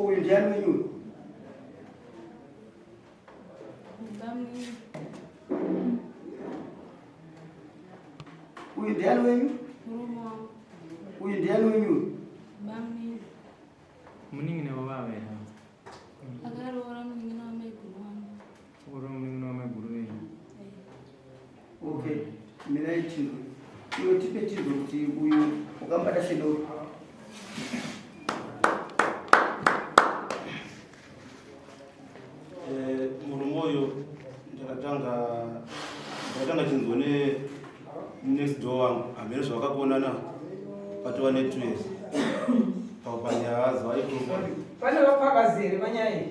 Uyu ndiani wenyu uyu? Uyu ndiani wenyu? Uyu ndiani wenyu uyu? Munin'ina wababa here? Akaroora munin'ina wamaiguru wangu. Akaroora munin'ina wamaiguru venyu. Okay, mirai tinzwe. Iwe tipe tinzwe kuti uyu wakamubata sedoro. Eh, murume uyu ndakatanga ndakatanga chinzwa ne next door wangu hameno zvavakakonana patova ne 2 years panyaya dzavaikuruka Pane vapfakazi here panyaya iyi?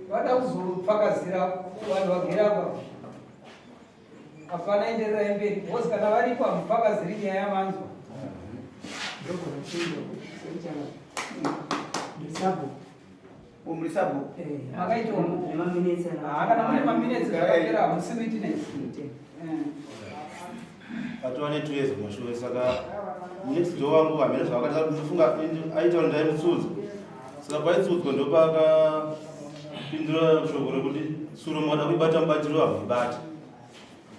Vada kuzopfakazira vanhu vagere apa. Hapana, endererai mberi because kana varipo hamupfakaziri nyaya yamanzwa. Ndogona kuenda sekuchana ndisabhuku. Muri sabhuku? Makaitwa nemaminitsi. Ah, kana mune maminitsi zvakapera hamusi witness. Patova ne 2 years kumashure saka next door wangu hameno zvavakaita ndofunga aitaura ndaimutsudza saka paitsudzwa ndopakapindura shoko rekuti tsuro mukada kuibata mubatiro hamuibati.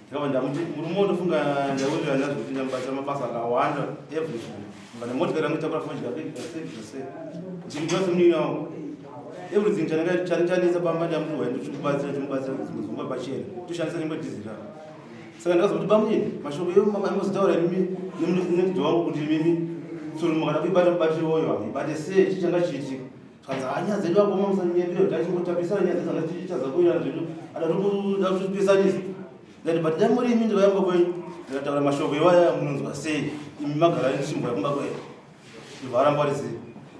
Ndikabva ndamuti murume ndofunga ndaiwirirana nazvo kuti ndamubatsira mabasa akawanda everything kana motikari yangu itakura fodya sei sei ndichimutora semunin'ina wangu everything chanenge chanetsa pamba ndamuti wai ndichikubatsira ndichimubatsira dzimwe dzonguva pachena toshandisa nyangwe dhiziri rako. Saka ndakazoti bamunini mashoko emozotaura imimi nemudzi wangu kuti imimi tsuro mukada kuibata mubatiro woyo hamuibate sei chichanga chiitika. Zvikanzi haa nyaya dzedu akoma musanyepera tachingotambisana nyaya dzedu anga tichaza kuirana zvedu ada tokuda kutipesanisa. Ndati but dai muri imi ndikayamba kwenyu ndikataura mashoko iwaya munonzwa sei imi magara nechimbwa kumba kwenyu. Ndobva aramba ari sei.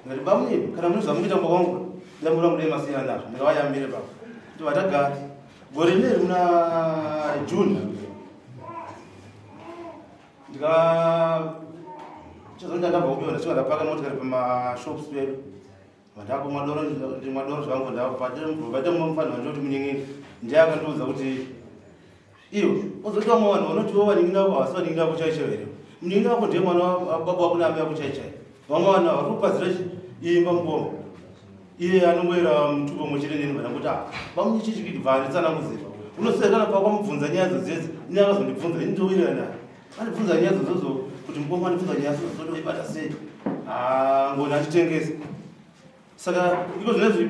Ndikati bamunini kana mune zvamukuita kumba kwangu dai muri vangu dai masiyana nazvo ndikavayambire baba. Ndobva tagara gore rineri muna June ndika chazonda ndabva kubiwa ndasvika ndapaka motikari pamashops pedu vandakumwa doro ndimwa doro zvangu ndabvaita mumwe mufanira ndoti munin'ina ndiye akandiudza kuti iyo ozoita vamwe vanhu vanoti vo vanin'ina vako havasi vanin'ina vako chaichaivo here munin'ina wako ndiye mwana wababa wako naamai vako chaichaivo vamwe vanhu vari kupazira imba mukoma iye anongoera mutupo muchete neni vana kuti ah bamunyichichikibva nditsanangudzira unoswera kana pakwamubvunza nyaya dzodzedzi ini akazondibvunza ini ndowirira naye andibvunza nyaya dzodzo kuti mukoma andibvunza nyaya dzodzo ndoibata sei ah ngoni achitengesa saka iko zvinezvi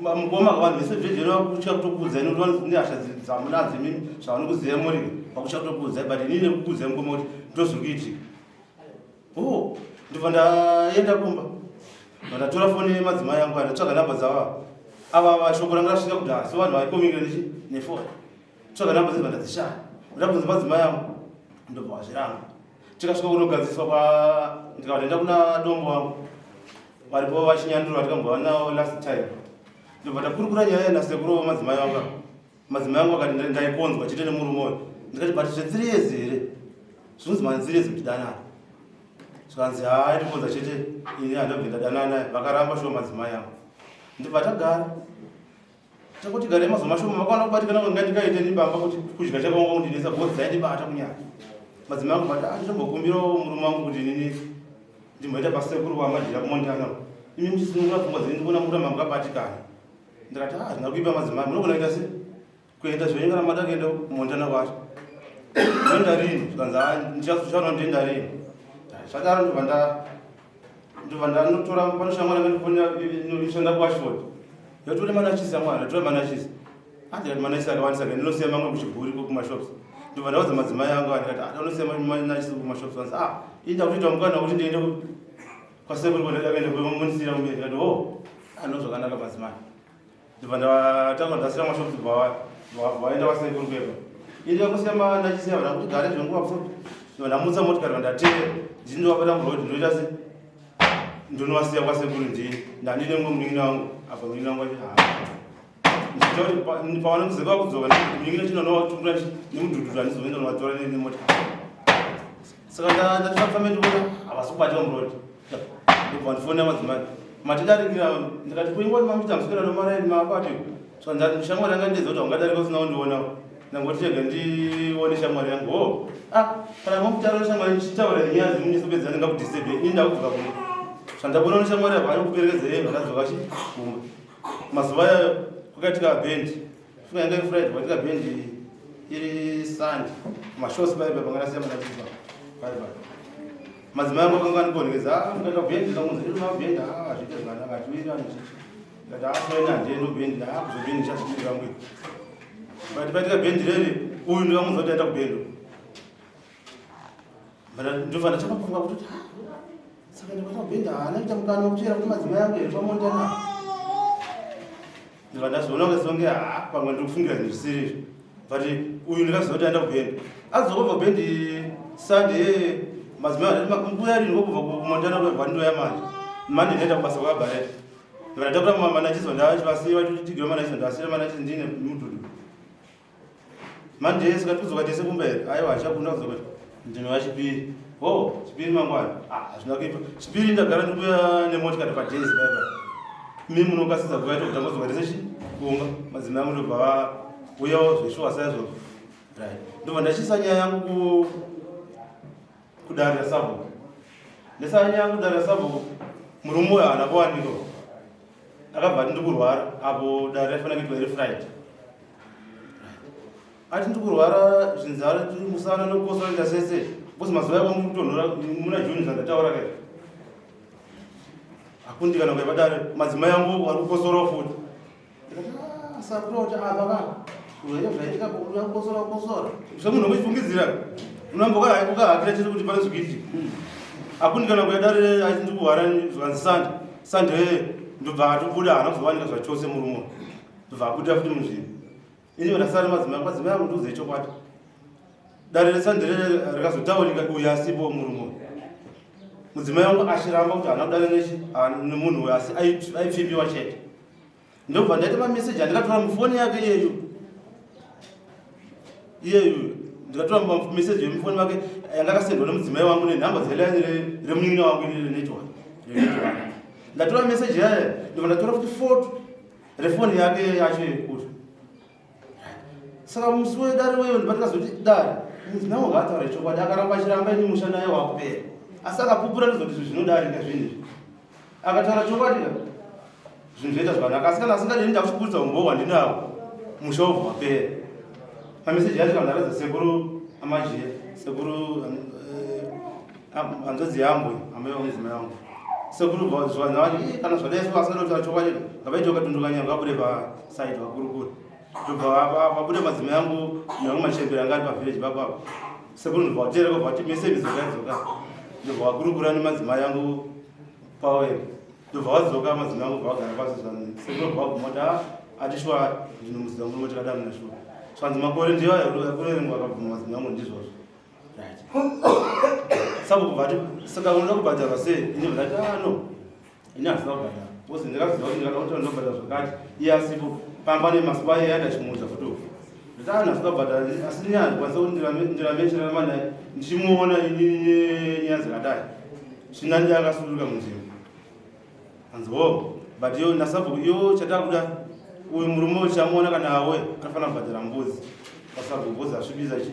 mukoma vanhu vese zvejero vakutya kutokuudzai nekuti vane hasha dzamunadzo imimi zvavanokuziva muri vakutya kutokuudzai but inini nekukuudzai mukoma kuti ndozviri kuitika Oh, ndibva ndaenda kumba ndatora foni yemadzimai angu ndatsvaga namba dzavo ava ava shoko ranga rasvika kudhara so vanhu vaikomingira nechi nefoni tsvaga namba dzebva ndadzishaya ndabvunza madzimai angu ndobva wazviramba tikasvika kunogadziriswa kwa ndikava ndaenda kuna dombo wangu varipo vachinyandura tikambova navo last time ndobva takurukura nyaya nasekuru madzimai vangu ava madzimai angu akati ndaikonzwa chete nemurume uyu ndikati but zve3 years here zvinonzi mani 3 years muchidanana zvikanzi haa ndikonza chete ini handabve ndadanana naye vakaramba shuwa madzimai angu ndibva tagara takuti gare mazuva mashoma vakaona kubatikana kunga ndikaite nibamba kuti kudya chakaonga kundinetsa bhodzi dzaindibata kunyanya madzimai angu vati anditombokumbirawo murume wangu kuti inini ndimboita pasekuru vamajira kumontana imi muchisunungura pfungwa dzenyu ndikuona muramba mukabatikana ndikati ah zvina kuipa madzimai munogona kuita se kuenda zvenyu kana mada kuenda kumontana kwacho ndoenda rini zvikanzi ah ndichazochaona ndoenda rini zvadaro ndobva nda ndobva ndanotora panoshamwari yangandifonera kuwashford yotore manachisi amwana ndatora manachisi andikati manachisi akawandisa ka ndinosiya mamwe kuchibhuri kumashops ndobva ndaudza madzimai angu andikati ah ndinosiya manachisi kumashops vanzi ah ini ndakutoita mukana wekuti ndiende kwasekuru kwandakaenda kunomunisira mumberi ndikati oh ano zvakanaka madzimai ndobva ndatanga ndasira mashops vaenda kwasekuru kwepa ini ndakakusiya ndachisiya vana kuti gare zvenguva pfupi ndobva ndamutsa motikari vandatevera ndini ndovabata muroad ndoita se ndonovasiya kwasekuru ndini ndandine mumwe munin'ina wangu apa munin'ina wangu achi ndichita kuti pavanozeka kudzoka munin'ina chinonovatumira nemudhudhudhu handizoenda novatora nemotikari saka ndatifamba ndikuona havasi kubata muroad ndobva ndifonera madzimai matidarikira ndikati kuingoti mamuita muswera nomaraini makwati saka shamwari yanga ndidza kuti haungadarika usina kundiona ndangoti rega ndione shamwari yangu o ah kana mamutaura shamwari ndichitaura nenyaya dzemunyesopedza ndingakudisturbe ini ndakubva kuno. Zvandabona neshamwari apa anokuperekedza yeye ndakadzoka chi kumba. Mazuva ayo kwakaitika bhendi. Funga yanga iri Friday kwaitika bhendi iri Sunday. Mashows paipa pangana siya manachipa. Paipa. Madzimai angu akanga andikonekedza, ah ndikaenda kubhendi ndakunzi iri mabhendi ah hazviite zvakanaka tiwira ndichichi. Ndati ah soina handiende kubhendi ah kuzobhendi ndichazvibiri vangu. But paitika bhendi rere uyu ndikamunzwa kuti aenda kubhendi. Ndobva ndachakafunga kuti saka ndikwana kubhenda haana kuita mukana wekuteera kuti madzimai angu here pamontana. Ndobva ndazoona kunge songe haa pamwe ndiri kufungira zvinhu zvisiri izvo. But uyu ndikaziva kuti aenda kubhendi. Adzoka kubva kubhendi Sunday madzimai mbuya rini kubva kumontana kubva ndoya manje. Manje ndaenda kubasa kwakabareta. Ndobva ndatakura manachizo ndavasiya vachitigira manachizo ndasiya manachizo ndine mudhudhu. Manje saka tikudzoka tese kumba here? Aiwa hachakunda kudzoka. Ndinouya chipiri. Oh, chipiri mangwana. Ah, hazvina kuipa. Chipiri ndagara ndikuya nemotikari padays bye bye. Mi munokasisa kuya tobva tangodzoka tese chi kumba. Madzimai angu ndobva vauyawo zveshuwa saizvozvo. Right. Ndobva ndachisa nyaya yangu ku kudare rasabhuku. Ndasaya nyaya yangu kudare rasabhuku. Murume uyo haana kuwanikwa. Akabva ati ndikurwara apo dare raifanira kuitwa iri Friday. Ati ndikurwara zvinzara tiri musana nokukosora kuita sese because mazuva ako mukutonhora muna June zvandataura kai. Akundikana kuya padare madzimai angu ari kukosorawo futi. Ndikati ah sakura kuti apa ka urwere zvaitika kukosora kukosora. Semunhu wekuchifungidzira unomboka ukahakira chete kuti pane zvikuitika. Akundikana kuya dare ati ndikurwara zvanzi Sunday. Sunday ndobva atobuda haana kuzowanika zvachose murume. Ndobva abuda futi munzvimbo. Ini ndasara madzimai madzimai angu ndiudzei chokwadi. Dare reSunday rikazotaurika uyu asipo murume. Mudzimai wangu achiramba kuti haana kudana nechi nemunhu uyu asi aipfimbiwa chete. Ndobva ndaita mameseji andikatora mufoni yake iyeyu. Iyeyu ndikatora mameseji emufoni make yanga akasendwa nemudzimai wangu nenhamba dzelaini remunin'ina wangu ini renetwork. Ndatora meseji yaya ndobva ndatora futi foto refoni yake yacho yekuti saka musi wedare weyo ndipandikazoti dare mudzimai wangu ataura chokwadi akaramba achiramba ini musha naye wakupera asi akapupura ndizoti zvinhu zvinodarika zvinhu izvi akataura chokwadi ka zvinhu zvoita zvakanaka asi kana asingadi ini ndakuchiburitsa umbowo hwandinawo musha wobva wapera pameseji yacho kana ndaratidza sekuru amajiya sekuru hanzvadzi yangu amai vamudzimai wangu sekuru zvanhu vati kana zvadai so asingada kutaura chokwadi ngavaite vakatunduka nyaya vabude pasaidi vakurukure ndobva vabude madzimai angu nevamwe machembere anga ari pavillage papapo sekuru ndobva vateereka bva vati mese midzoka yadzoka ndobva vakurukura nemadzimai angu pavo ega ndobva vadzoka madzimai angu bva vagara pasi zvanzi sekuru bva vaguma kuti ah, ati shuwa ndinomuziva murume takadamuna shuwa zvanzi makore ndiyo akurerengwa akabvuma madzimai angu ndizvozvo saka kubva ati saka unoda kubhadharwa sei ini ndati ah no ini handina kubhadhara because ndakaziva kuti ndikada kuti ndinobhadhara zvakati iye asipo pamba nemasuva iye andachimuudza futi uku ndati ah handina kubhadhara asi ini handikwanisa kuti ndirambe ndichirarama naye ndichimuona ini nyaya dzakadai chinandi akasunduka munzvimbo Hanzi ho but yo nasabhuku yo chatakuda uyu murume uyu chamuona kana awe anofanira kubhadhara mbudzi pasabhuku because asvibisa chi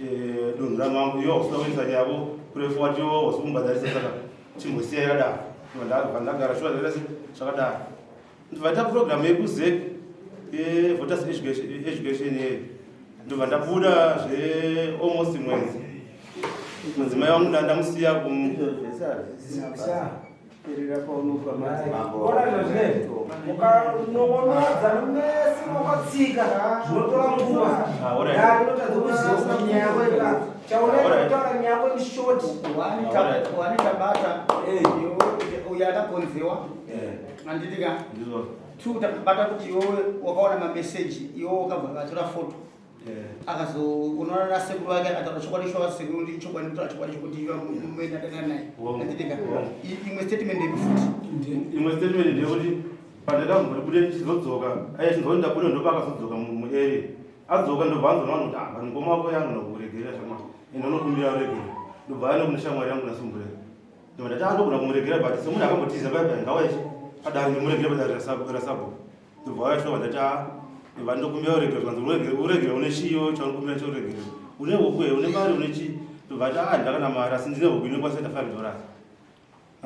eh, dunhu ramambo yo usina kuendesa nyavo kurefu wati yo wasi kumubhadharisa saka chimbosiya yakadaro ndabva ndagara shuwa zvakaita se zvakadaro ndobva ndaita program yekuzec yevoters education yeyo ndobva ndabuda zve almost mwedzi mudzimai wangu ndandamusiya kum Ukanongonodza mese makatsika zvinotora nguva. Ndinotadza kuziva kuti nyaya yako ika. Chaunenge kutaura nyaya yako ni short. Wani tabata uyo akakonzewa handiti ka two takabata kuti iwewe wakaona mameseji iwe wakabva vatora foto akazoonana nasekuru vake akataura chokwadi shuwa sekuru ndi chokwadi kutaura chokwadi chokuti iwe muenda dana naye handiti ka imwe statement yepi futi imwe statement ndeyekuti pandakazombobude ndichizodzoka aye chinzwa ndabuda ndopa akazodzoka muarea adzoka ndobva anzwa vanhu kuti ah vanhu ngoma wako yangu nokuregerera shamwari ende unokumbira uregere ndobva aenda kune shamwari yangu nasumburera ndobva ndati ah ndogona kumuregera but semunhu akambotiza paya paya ngawaichi padare ndimuregere padare rasabhuku ndobva waya shuwa ndati ah ndobva ndokumbira uregere zvanzi uregere une chiyo chaunokumbira chauregere une huku here une mari une chii ndobva ati ah ndakana mari asi ndine huku inokwanisa kuita $5.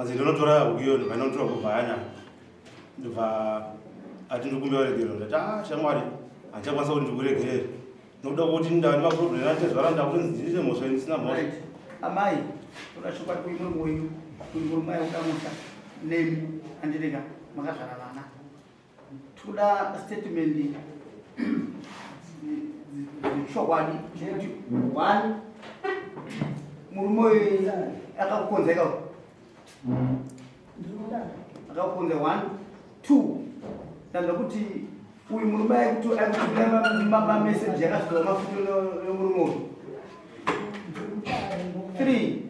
Anzi ndinotora huku iyo ndobva ndinotora huku vhayana. Ndobva ati ndikumbira ruregerero. Ndati ah shamwari handichakwanisa kuti ndikuregerere. Nokuda kwekuti ndava nemaproblem atezvara ndakutonzi ndine mhosva ini ndisina mhosva. Right. Amai, toda chokwadi kuyi murume wenyu, kuyi murume ayi kuda musha nemi andirega makazvara vana. Toda statement dzechokwadi chekuti one murume uyu akakukonzeka akakukonza one two ndanzwa kuti uyu murume aikutumira mameseji akazvitora mafuta nomurume uyu three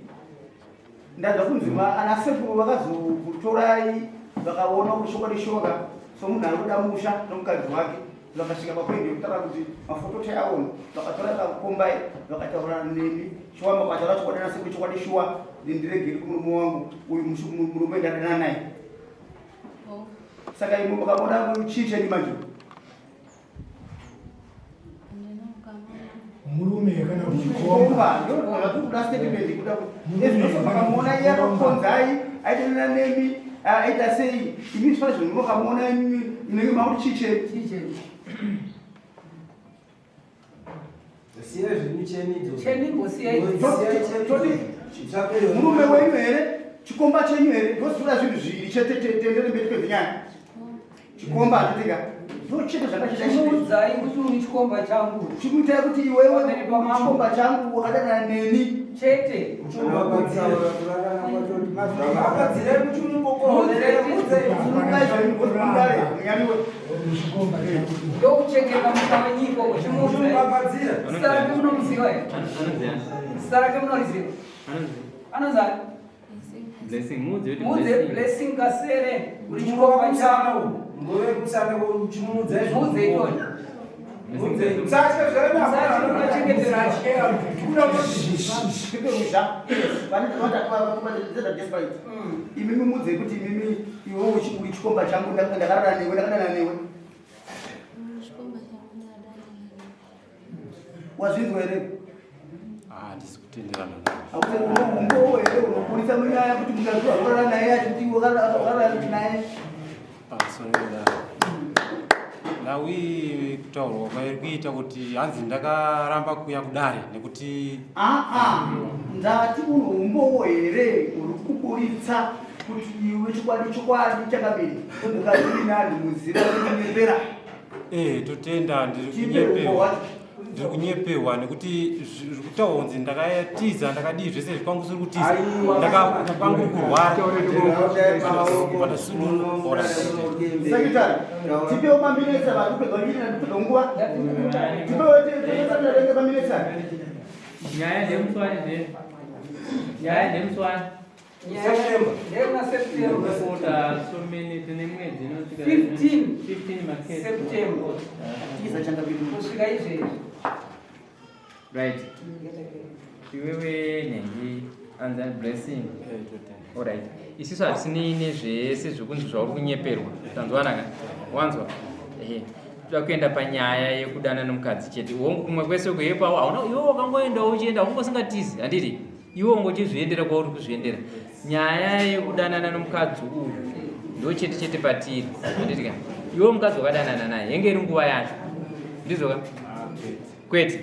Ndanzwa kunzi ana sekuru vakazokutorai vakaona kuti chokwadi shoka somunhu ari kuda musha nomukadzi wake vakasvika papoindi yekutaura kuti mafoto tayaona vakatora kakombai vakataura nemi shuwa makataura chokwadi ana sekuru chokwadi shuwa ndiregeri kumurume wangu uyu murume ndadana naye Oh. saka imwe makaona chii chenyu manje Murume kana kuti chikomba. Chikomba statement kuda kuti ezvinoso makamuona iye akakukonzai aidanana nemi aita sei imi zvifana zvinhu makamuona imi munenge makuti chii cheni. Siya zvinhu cheni idzo. Cheni imbosiya idzo. Murume wenyu here chikomba chenyu here ndozvinoda zvinhu zviviri chete tendere mberi kwedzinyaya. Chikomba handitika ndo chete zvakachimuudzai kuti uri chikomba changu. Chimuitai kuti iwewe chikomba changu wakadanana neni chete. Ndokuchengeta musha wenyu ikoko chimuudzai. Zita rake munomuziva here? Zita rake munoriziva? Anonzi ani? Blessing, muudze kuti Muudze Blessing. Blessing Kasere uri chikomba changu. Ngove kusana kuchimuudza izvo. Muudze itoni. Muudze. Usatye zvena. Usatye unochengetera. Imimi muudze kuti imimi iwe uri chikomba changu ndakarara newe ndakadana newe. Chikomba changu ndakadana newe. Wazvinzwa here? Ah, handisi kutenderana. Umbowo here unoburitsa munyaya kuti mukadzi wakarara naye achiti wakarara naye? Pamusoro pedare. Nhau iyi kutaurwa kwairi kuita kuti hanzi ndakaramba kuuya kudare nekuti Aa, ndati uno umbowo here uri kuburitsa kuti iwe chokwadi chokwadi chakabiri mukadzi uri nani muziva kunyepera Eh, totenda ndiri kunyepewa. Ndiri kunyepewa nekuti zviri kutaurwa kunzi ndakatiza ndakadii zvese izvi kwangu siri kutiza. Ndakakwangu kurwara. Ndasudurura. Secretary, tipewo maminitsi ava kupedza nyaya kupedza nguva. Tipewo tipewo maminitsi. Nyaya ndemuswani zve. Nyaya ndemuswani. September. Ndeyekuna September. Kuta so many tine mwedzi inosvika 15 15 makesi. September. Tiza changamire. Kusvika izvezvi. Right. Iwewe nhengi anza blessing. Alright. Isusu hatisinei nezvese zvekunzi zvauri kunyeperwa. Tanzwana ka? Wanzwa? Ehe. Toda kuenda panyaya yekudana nomukadzi chete. Hongu kumwe kwese kuyepawo hauna iwe wakangoendawo uchienda hungu usingatizi handiti? Iwe ungochizviendera kwauri kuzviendera. Nyaya yekudanana nomukadzi uyu ndo chete chete patiri. Handiti ka? Iwe mukadzi wakadanana naye yenge iri nguva yacho. Ndizvo ka? Kwete.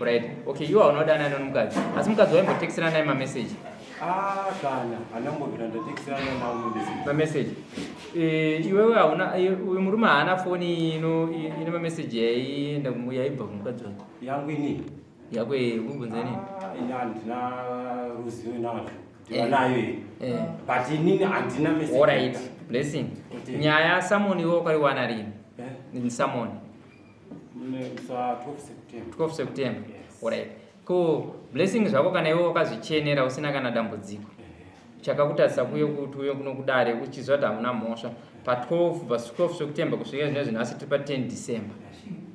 Right. Okay, iwe hauna kudanana nomukadzi. Asi mukadzi waimbotekisirana naye mameseji. Ah, kana handina kumbobvira ndatekisirana nawo mameseji. Mameseji. Eh, iwewe hauna uyu murume haana foni ino ine mameseji yaienda yaibva kumukadzi wake. Yangu inini. Yako eh, kubvunza inini. Ah, ini handina ruzivo nazvo. Ndinayo ini. Eh. But inini handina message. Alright, blessing. Okay. Nyaya Samoni iwe wakaiwana rini? Eh? Ni Samoni. Mune sa 12 September. 12 September. Yes. Alright. Ko blessing zvako kana iwe wakazvichenera usina kana dambudziko. Chakakutadzisa kuye kuti uye kuno kudare uchiziva kuti hamuna mhosva pa 12 pa 12 September kusvika zvino zvinhu asi tiri pa 10 December.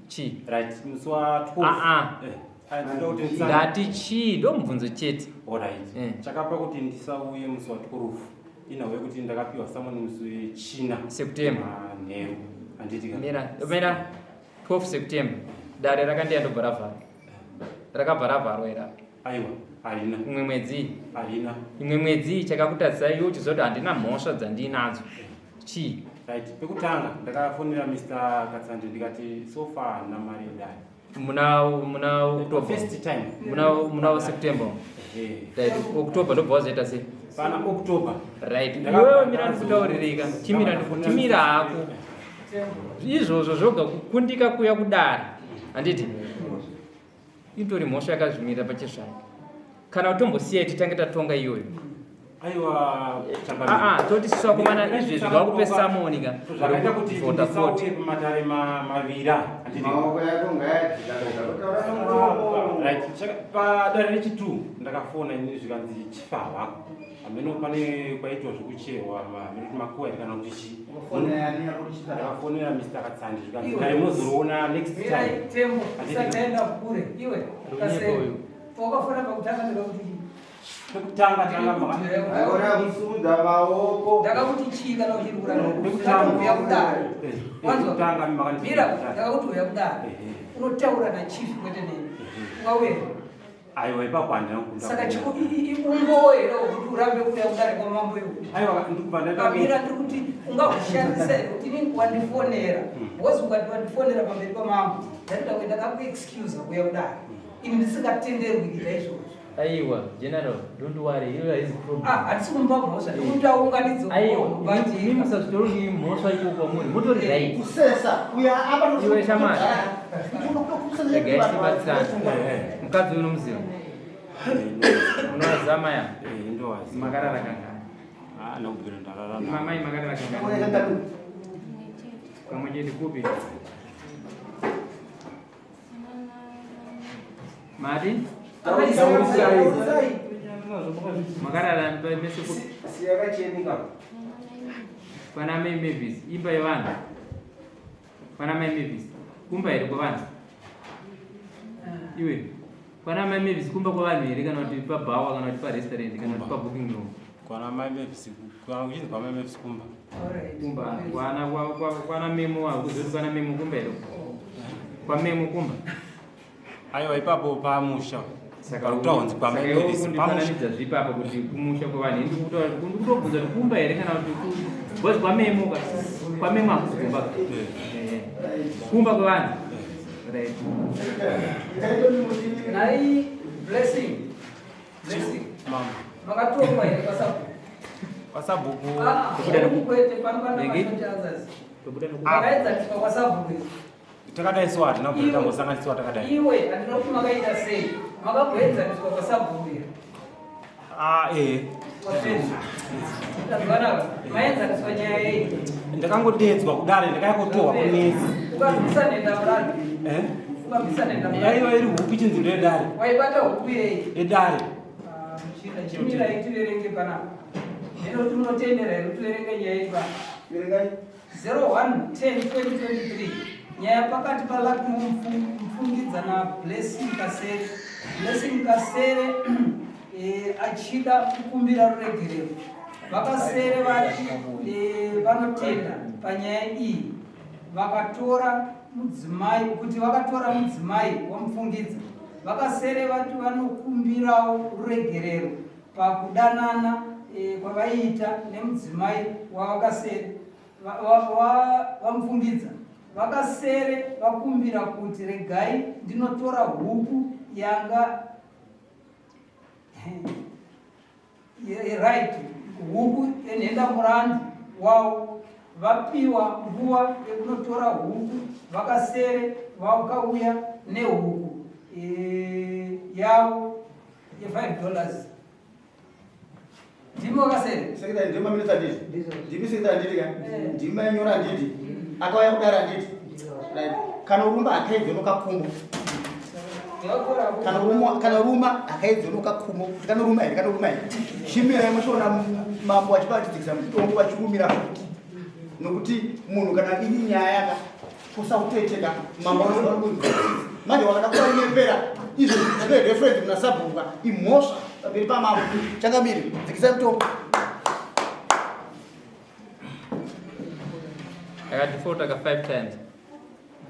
Chii? Right, musi wa 12. Ah ah. Eh, ndinoda kuti ndisa- Ndati chii ndo mubvunzo chete. Alright. Eh. Chakapa kuti ndisauye musi wa 12. Inhau yekuti ndakapiwa summon musi wechina. September. Manheru. Handiti ka? Mira, mira 12 September. Dare rakandiya ndobva ravharwa. Rakabva ravharwa here apa? Aiwa. Harina. Imwe mwedzi Harina. Imwe mwedzi chakakutadzisai iwe uchiziva kuti handina mhosva dzandiinadzo chii? Right. Pekutanga ndakafonera Mr. Katsande ndikati so far handina mari yedare. Muna muna October. First time. Muna September. Right. October ndobva wazoita sei? Pana October. Right. Iwewe mira ndikutauririka. Chimira ndikutimira hako. Izvozvo zvoga kukundika kuya kudare. Handiti? Itori mhosva yakazvimirira pachezvayo. Kana utombosiya titange tatonga iyoyo. Aiwa Ah ah, toti sisu akomana izvezvi ngakupe samoni ka. Zvakaita kuti Vota ndisauye pamatare mavira. Maoko yako ngayadzika kutaura nomuromo. Right, padare rechitu ndakafona ini zvikanzi chifa hwako. Hameno pane kwaitwa zvekucherwa hameno kuti makuwa here kana kuti chii. Ndakafonera Mr. Katsande zvikanzi dare mozoriona next time. Tembo, usataenda kure. Iwe, kasere. Wakafona pakutanga ndikakuti Pekutanga tanga Aiona kusumudza maoko. Ndakakuti chii kana uchiri kuramba? Ndakakuti kudare. Wanzwa? Mira, ndakakuti uya kudare. Unotaura na chief kwete neni. Ungauya. Aiwa ipapo handina kukunda. Saka ungowo here wekuti urambe kuuya kudare kwamambo iwe? Aiwa ndikubva ndaita. Pamira ndiri kuti ungahushandisa here kuti inini wandifonera. Because ukati wandifonera pamberi pamambo, ndatoda kuenda ndakakuexcuse kuuya kudare. Ini ndisingatenderwi kuita izvozvo. Aiwa, General, don't worry, iyoyo haizi problem. Ah, handisi kumupa mhosva, ndikuti aunganidze Aiwa, imi musazvitori kuti mhosva ikoko kwamuri, mutori right. Kusesa, uya apa Iwe shamwari. Regai tibatsirane. Mukadzi uyu unomuziva? Unowaziva mai ava? Ndowaziva. Makarara kangani? Ah, ndakubvira ndarara. Mamai makarara kangani? Kamwe chete kupi? Mari? Makarara mese kupi? Pana mai Mavis, imba yevanhu. Pana mai Mavis, kumba here kwevanhu? Iwe, pana mai Mavis kumba kwevanhu here kana kuti pabhawa kana kuti parestaurant kana kuti pabooking room? Kwana mai Mavis, kwana kuchinzi kwa mai Mavis kumba. Kumba, kwana kwana memo hakuzoti kwana memo kumba here? Kwa memo kumba. Aiwa ipapo pamusha. Saka kutaunzi kwa mai Mavis pamusha. Kundifananidza zvipi apa kuti kumusha kwevanhu ini ndikutobvunza kuti kumba here kana kuti because kwa memo ka kwa memo hakuzi kumba. Kumba kwevanhu. Right. Nai blessing. Blessing. Mama. Makatongwa here kwasabhuku? Kwasabhuku. Ah, kwete pano pana mashoti azazi. Makaedzaniswa kwasabhuku. Takadai so hatina kubvira tambosanganiswa takadai. Iwe handina kuti makaita sei. Makamboedzaniswa kwasabhuku here? Ah eh. Tazwanaka. Maedzaniswa nyaya yei? Ndakangodedzwa kudare ndakayakotohwa kunesi. Ukabvisa nenda murani. Eh? Ukabvisa nenda murani. Yaiva iri huku chinzi ndeyedare. Waibata huku yei? Yedare. Muchinda chimirai tiverenge panapa. Ndinoti munotendera here tiverenge nyaya iyi pano? Verengai. 01 10 2023 nyaya pakati paLuckmore Mfungidza naBlessing Kasere. Blessing Kasere achida kukumbira ruregerero. VaKasere vati vanotenda panyaya iyi vakatora mudzimai kuti vakatora mudzimai waMufungidza. VaKasere vati vanokumbirawo ruregerero pakudanana kwavaiita nemudzimai waVaKasere vaMufungidza. VaKasere vakumbira kuti regai ndinotora huku yanga right huku yenhenda murandu wavo. Vapiwa nguva yekunotora huku. VaKasere vakauya nehuku yavo ye$5. Ndimi VaKasere? Sekretary ndimi maminista nditi. Ndimi sekretary nditi ka? Ndimi mainyora nditi. Akauya kudara nditi. Right. Kana urumba akaidzonoka kumo. Kana uruma kana uruma akaidzonoka kumo. Kuti kana uruma here kana uruma here. Chimirai muchiona mambo achipa achidzikisa mutongo vachirumira futi. Nokuti munhu kana iri nyaya yaka kusakuteteka mambo anofanira kunzwa. Manje wakada kunyepera izvo zvine reference kuna sabhuku imhosva pamberi pamambo. Changamire dzikisai mutongo. Akadefaulta ka 5 times.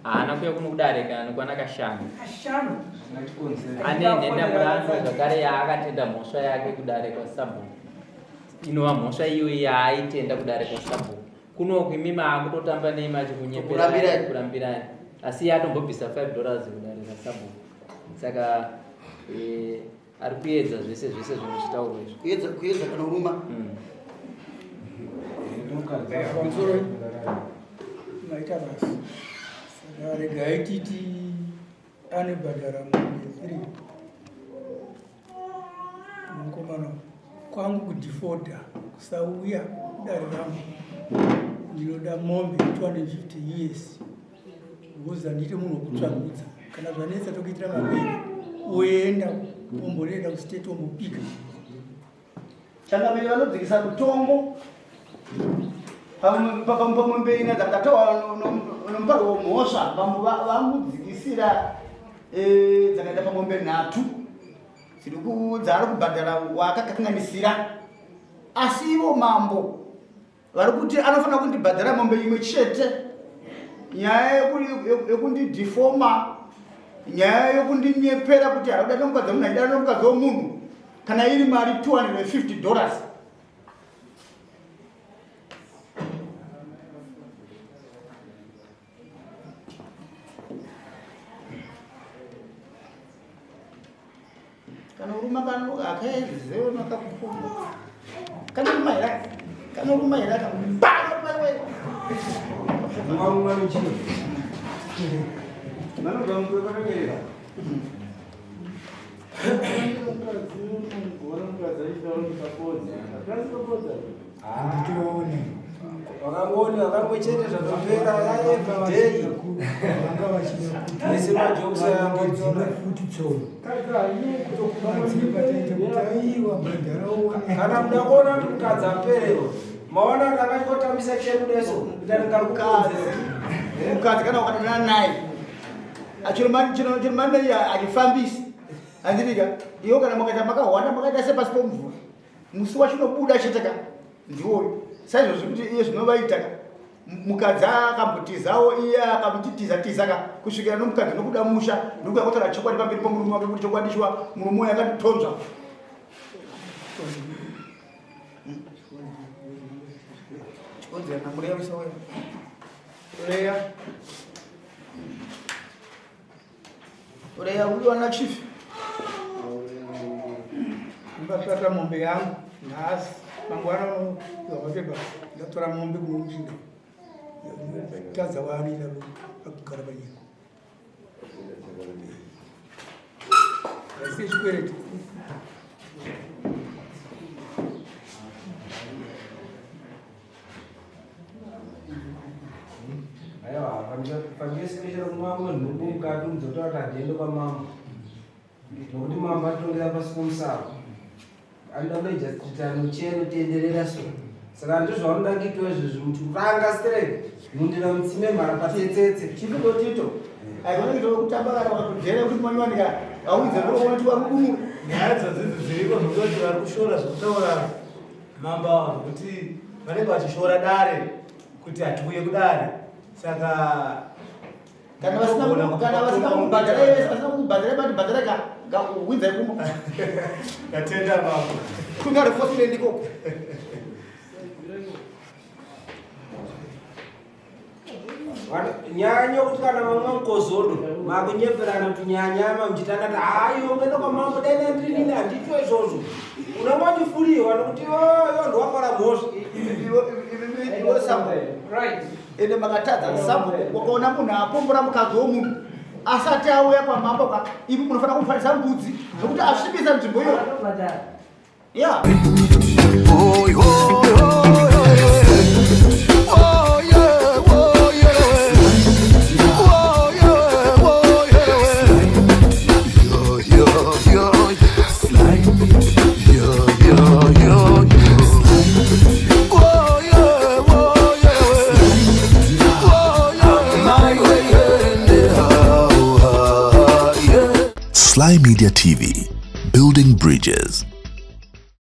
Haana kuuya kuno kudare kana nokwana kashanu. Ane nhendamurandu zvakare yaakatenda mhosva yake kudare kwasabhuku. Inova mhosva iyoyi yaaitenda kudare kwasabhuku. Kunoku imi maakutotamba neimi achikunyeperai kurambirai. Asi iye atombobvisa 5 dollars kudare rasabhuku. Saka eh, ari kuedza zvese zvese zvinhu zvitaurwa izvi. Kuedza kuedza kana uruma. Pamusoro maita basa. Saka regai titi anobhadhara mombe 3 mukomana kwangu kudefoda kusauya kudare rangu ndinoda mombe 250 years because handiite munhu wekutsvagudza kana zvanetsa tokuitira mapere woenda womboenda kustate wombopika Changamire vanodzikisa mutongo pamombe ina dzakatawa nomupari womhosva vamudzikisira eh, dzakaita pamombe nhatu dzaari kubhadhara waakakanganisira asi ivo mambo vari kuti anofanira kundibhadhara mombe imwe chete nyaya yekundidifoma nyaya yokundinyepera kuti hakuda nomukadzi wemunhu aidana nomukadzi wemunhu kana iri mari 250 dollars kana uruma kano akaezewo nakakufunga kana uruma here kana uruma here Handitoone. Vakangooni vakangochete zvatopera yaeveryday. Vanga vachida kuti Ese majokes aya vangedzima futi tsono. Vadzipa taita kuti aiwa bhadhara uone. Kana muda kuona kuti mukadzi aperewa maona kuti akachingotambisa chemudeso kuita ndingakukonzera. Mukadzi kana ukadanana naye achiromani achifambisi handidika iwo kana makaita makahwanda makaita sepasi pomvura musi wachinobuda chete ka ndiwoyo saizvozvi kuti iye zvinovaita ka mukadzi akambotizawo iye akamutitiza tiza ka kusvikira nomukadzi nokuda musha ndokuya kotaura chokwadi pamberi pomurume wake kuti chokwadi shuwa murume uyo akatitonzva chikonzera namureya musaweya reya Ureya uyu ana chief. Ndakatata mombe yangu nhasi mangwana unopiwa mapepa ndatora mombe kunomuchinda tadza waanoita pakugara panyika haisi chikwereti Aiwa, pandiesipeshera kumambo nhubu mukati mudzotora kuti handiende kwamambo nokuti mambo atongera pasi pomusaro anoda kunoita kuti anocheno tenderera so saka ndizvo vanoda kuitwa izvozvi muti ranga straight nhundira mutsime mhara patsetsetse chitito aikona kuita kutamba kana wakatodhera kuti manywanika audze kuona kuti warudumura nyaya dzadzidzi dziriko zvekuti vari kushora zvekutaura Mambo ava zvekuti vanenge vachishora dare kuti hatiuye kudare saka kana vasina kana vasina kubhadhara iwe vasina kubhadhara bati bhadhara ka ka winza ikumo ndatenda mambo kuna reinforcement ikoko Nyanya kuti kana mamwa mukozodo makunyeperana kuti nyanyama muchitanga ti hayo ngenda kwamambo dai ndandirini handitwe izvozvo unanga uchifuriwa nokuti iwe ndiwapara mhosva iwe sambo ende makatadza sambo wakaona munhu apombora mukadzi womunhu asati auya kwamambo ka imi munofanira kumufanisa mbudzi nokuti asvibisa nzvimbo iyo Yeah. Sly Media TV, building bridges.